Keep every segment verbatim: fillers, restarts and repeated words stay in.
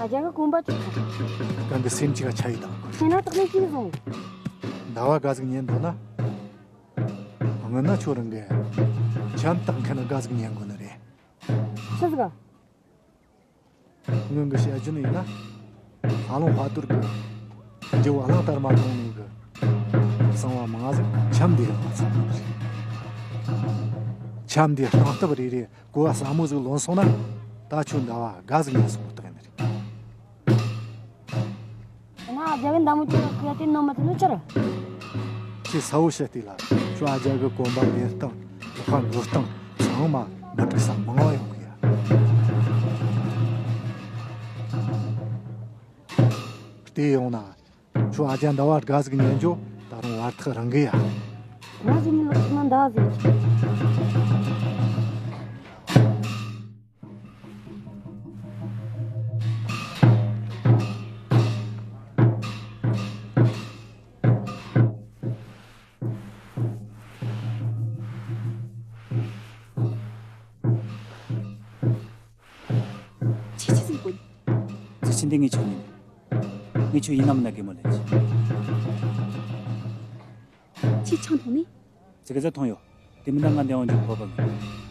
རྒྱ་གི་གོམ་པ་ཅིག་ཐོངས། གང་གི་སེམས་ཅིག་ག་ཆ་ཡི་དང་། ཁྱེད་ན་དག་ནས་ཤེས་སོང་། ཟླ་བ་དགའ་ཟིག་ཉན་འདུག་ན། སྔོན་ན་ཁྱོད་རང་གི་འཆམ་ཐག་མཁན་དགའ་ཟིག་ཉན་དགོས་ནི་རེད། ཆི་ཟིག་ག་སྔོན་གི་བཤད་རྒྱུ་ནི་ཡིན་ན། ཧ་ལོང་ཕ་དུར་གི་རྒྱུ་བ་གླང་དར་མ་གཏོང་ནོ་གི་གསང་བ་མང་ཟིག་འཆམ་འདི་རང་ཚང་མ་རེད། འཆམ་འདི་སྟེང་སྟབས་རེ་རེ་གོ་བ་ཟབ་མོ་ཟིག་ལོན་སོང་ན། ད་ཁྱོད་ཟླ་བ་དགའ་ཟིག་ཉན་སོང་རྟགས་ཡིན་ནི་རེད། ང་རྒྱ་གི་མདའ་མོ་ཅིག་ལ་ཁུ་ཡ་དེ་ནོ་མ་དེ་ནོ་ཅི་ར། ཁྱེད་ས་བོ་བཤད་དེ་ལ་ཁྱོད་ཨ་རྒྱ་གི་གོམ་པ་ལེན་སྟངས། ལག་པ་འགུལ་སྟངས་ཚང་མ་མི་འགྲིག་ས་མང་བ་ཡོང་གི་ཡ། བལྟས་ཡོང་ན་ཁྱོད་ཨ་རྒྱ་ཟླ་བ་དགའ་ཟིག་ཉན་རྒྱུ་ད་རུང་བར་ཐག་རིང་གི་ཡ། ང་ཟིག་མི་ལོག་ན་མདའ་ཟིག་ཁྱེད་ཆི་ཟིག་གོ། ཙི་ཆི་འདི་ངས་ཁྱོད་ཉིན། ངས་ཁྱོད་ཡིན་ནམ་ན་གེ་མོ་ལེན་ཅི། ཁྱེད་ཆང་འཐུང་ནི། ཙི་ག་ཙ་འཐུང་ཡོད། དེ་མིན་ན་ང་འདི་འོང་རྒྱུ་ཁོ་པ་མིན།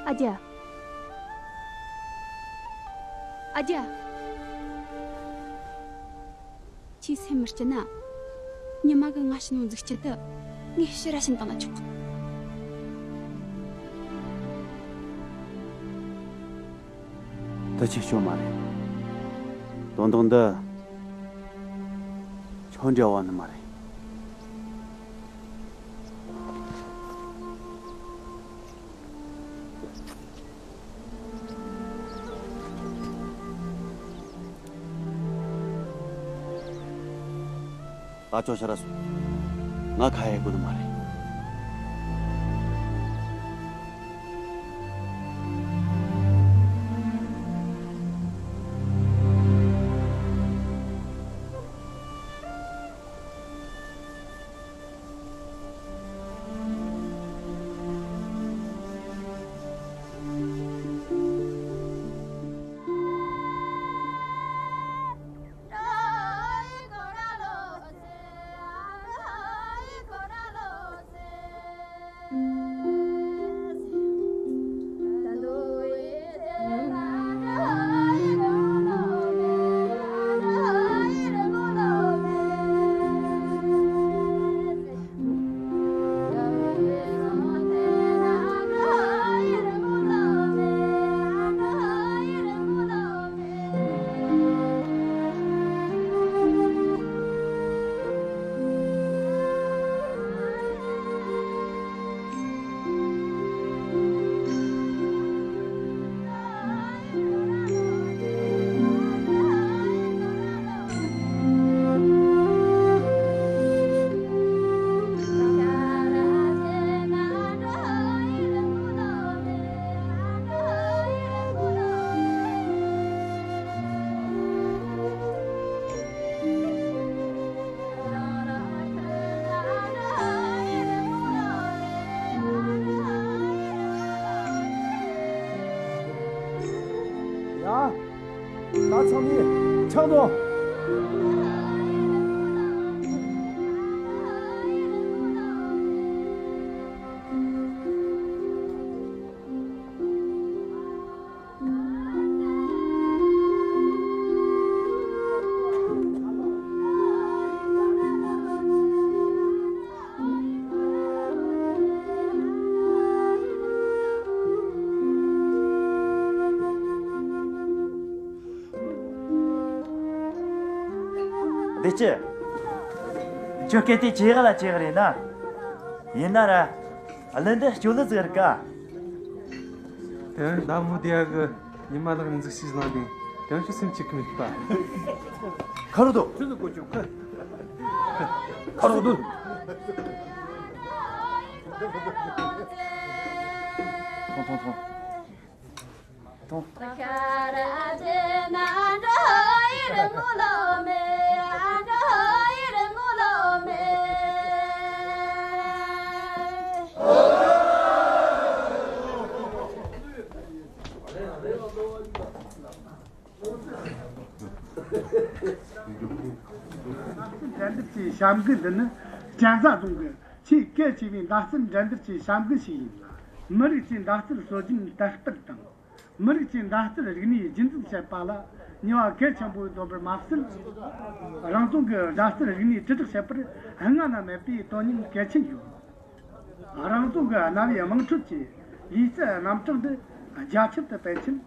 ཨ་རྒྱ། ཨ་རྒྱ། ཁྱེད་སེམས་མི་སྐྱིད་ན། ཉི་མ་གི་ང་ཕྱི་ནང་འཛུགས་སྐྱིད་དུ། ངས་ཕྱི་ར་ཕྱིན་བཏང་ན་ཆོག་གི། འདི་ཆེ་ཤོས་མ་རེད། དོན་དག་འདི་ཁྱོད་འབྲེལ་བ་ནི་མ་རེད། ད་ཅོ་ཤ་ར་སོང་། ང་ཁ་ཡེ་དགོས་ནི་མ་རེད། ད་ཚང་མས་ཆང་འཐུང་། བདེ་སྐྱིད། ཁྱོད་སྐད་དེ་ཇེ་ཡག་ལ་ཇེ་ཡག་རེད་ན། ཡིན་ན་ར། གླུ་འདི་སྐྱོ་གླུ་ཟིག་རེད་ཀ། དེ་མདའ་མོ་དེ་ཡ་གི་ཉི་མ་ལགས་ནས་འཛུགས་ཤིག་གནང་དེ་དོན་ཆུ་སེམས་གཅིག་གི་མིག་པ། ཁ་རུ་དོ། ཆུ་ཟིག་གོ་ཆུ་ཁ། ཁ་རུ་དོ། ཐོང་ཐོང་ཐོང་། ཐོང་། འགྲན་བསྡུར་གྱི་བྱ་འགུལ་འདི་ནི་གྱལ་བཟའ་རྫོང་གི་ཆེས་གལ་ཆེ་བའི་མདའ་རྩལ་འགྲན་བསྡུར་གྱི་བྱ་འགུལ་ཞིག་ཡིན་ལ། མི་རིགས་ཀྱི་མདའ་རྩལ་སྲོལ་རྒྱུན་དར་སྤེལ་དང་། མི་རིགས་ཀྱི་མདའ་རྩལ་རིག་གནས་རྒྱུན་འཛིན་བྱེད་པ་ལ་ནུས་པ་གལ་ཆེན་པོ་ཡོད་པར་མ་ཟད། རང་རྫོང་གི་མདའ་རྩལ་རིག་གནས་དྲིལ་བསྒྲགས་བྱེད་པར་སྔ་ན་མེད་པའི་དོན་སྙིང་གལ་ཆེན་ཡོད། རང་རྫོང་གི་གནའ་བོའི་དམངས་ཁྲོད་ཀྱི་ལུས་རྩལ་རྣམ་གྲངས་འདི་རྒྱ་ཁྱབ་ཏུ་སྤེལ་ཆེད།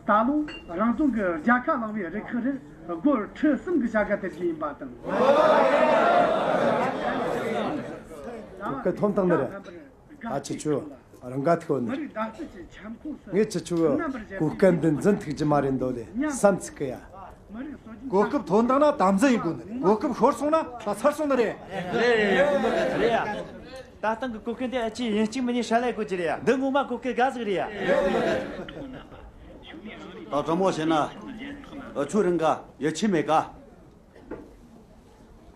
ད་ལོ་རང་རྫོང་གི་རྒྱལ་ཁ་བླངས་པའི་རུ་ཁག་རུ་སྒོར་ཁྲི་གསུམ་གྱི་བྱ་དགའ་སྟེར་རྒྱུ་ཡིན་པ་དང་། གོ་སྐབས་ཐོན་བཏང་ནི་རེད། ད་ཁྱེད་ཆོ་རང་དགའ་ཐུག་ནི་རེད། ངས་ཁྱེད་ཆོ་གོ་སྐབས་འདི་འཛིན་ཐུབ་ཀྱི་མ་རེད་འདོད་ལེ་བསམ་ཚིག་གི་ཡ། གོ་སྐབས་ཐོན་བཏང་ན་དམ་འཛིན་ཡིན་དགོས་ནི་རེད། གོ་སྐབས་ཤོར་སོང་ན་ད་ཚར་སོང་ནི་རེད། རེད་རེད་རེད་ཡ། ད་ཐེངས་ཀྱི་གོ་སྐབས་འདི་ཨ་ཅེ་ཡིན་གཅིག་མིན་གཉིས་ཧྲ་ལས་དགོས་ཀྱི་རེད་ཡ། འདི་ངོ་མ་གོ་སྐབས་དགའ་ཟིག་རེད་ཡ། ད་དྲང་མོ་བཤད་ན། ཨ་ཆོ་རང་དགའ་ཡིད་ཆེས་མེད་ཀ།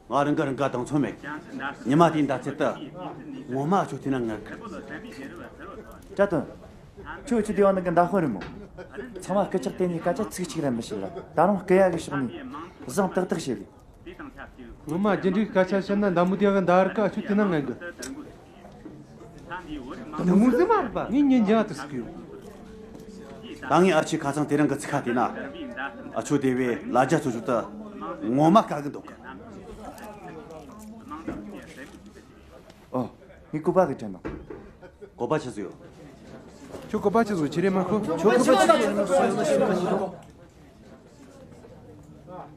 ང་རང་གི་རང་དགའ་དང་མཚུངས་མེད། ཉི་མ་དེའི་མདའ་རྩལ་དུ་ངོ་མ་ཨ་ཆོ་དེ་ན་ངར་གི། བཀྲ་དོན། ཁྱོད་ཆོ་དེ་བ་ནང་གི་མདའ་དཔོན་རེད་མོ། ཚང་མ་སྐུ་ལྕག་དེ་ནས་སྐད་ཆ་ཚིག་གཅིག་ར་མི་བཤད་ལ་ད་རུང་སྐུ་ཡ་གི་ཕྱོགས་ནས་བཟང་ཏག་ཏག་བཤད་ལེ། ངོ་མ་རྒྱུ་འབྲས་སྐད་ཆ་བཤད་ན་མདའ་མོ་དེ་ག་མདའ་ར་ཀ་ཨ་ཆོ་དེ་ན་ངར་གི། དེ་མོ་ཟེར་མ་རེད་པ། ངས་ཉན་འཇང་དུ་སུ་གི་ཡོད། ད་ངས་ཨ་ཆོའི་ཁ་སང་དེ་རིང་གི་ཚིག་ཁ་དེ་ན། ཨ་ཆོ་དེ་བས་ལ་རྒྱ་ཚོ་ཆུ་ད་ངོ་མ་དཀའ་གི་འདུག་གི། ཨོ། ངས་སྐུ་པ་གི་དྲན་ནོ། སྐུ་པ་ཆི་ཟིག་ཡོད། ཁྱོད་སྐུ་པ་ཆི་ཟིག་ཁྱེད་རེད་མ་ཁོ། ཁྱོད་སྐུ་པ་ཆི་ཟིག་ཡོད།